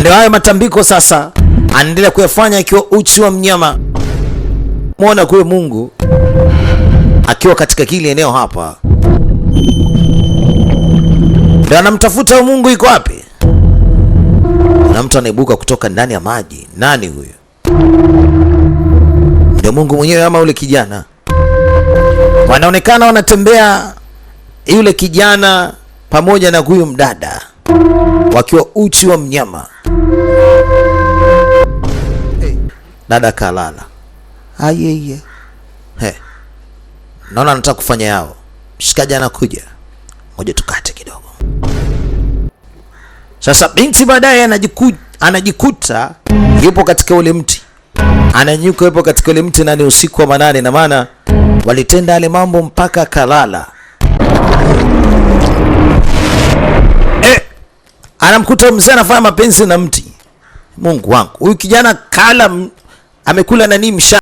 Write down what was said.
Na ndio hayo matambiko sasa anaendelea kuyafanya akiwa uchi wa mnyama. Muona kule Mungu akiwa katika kile eneo hapa, ndio anamtafuta Mungu yuko wapi? Na mtu anaibuka kutoka ndani ya maji. Nani huyo? Ndio Mungu mwenyewe ama ule kijana? Wanaonekana wanatembea, yule kijana pamoja na huyu mdada wakiwa uchi wa mnyama. Dada kalala. Ayeye. He. Naona anataka kufanya yao. Mshikaji anakuja. Ngoja tukate kidogo. Sasa binti baadaye anajikuta yupo katika ule mti, ananyuka yupo katika ule mti, na ni usiku wa manane, na maana walitenda yale mambo mpaka kalala. Anamkuta mzee anafanya mapenzi na mti. Mungu wangu, huyu kijana kala amekula nani msha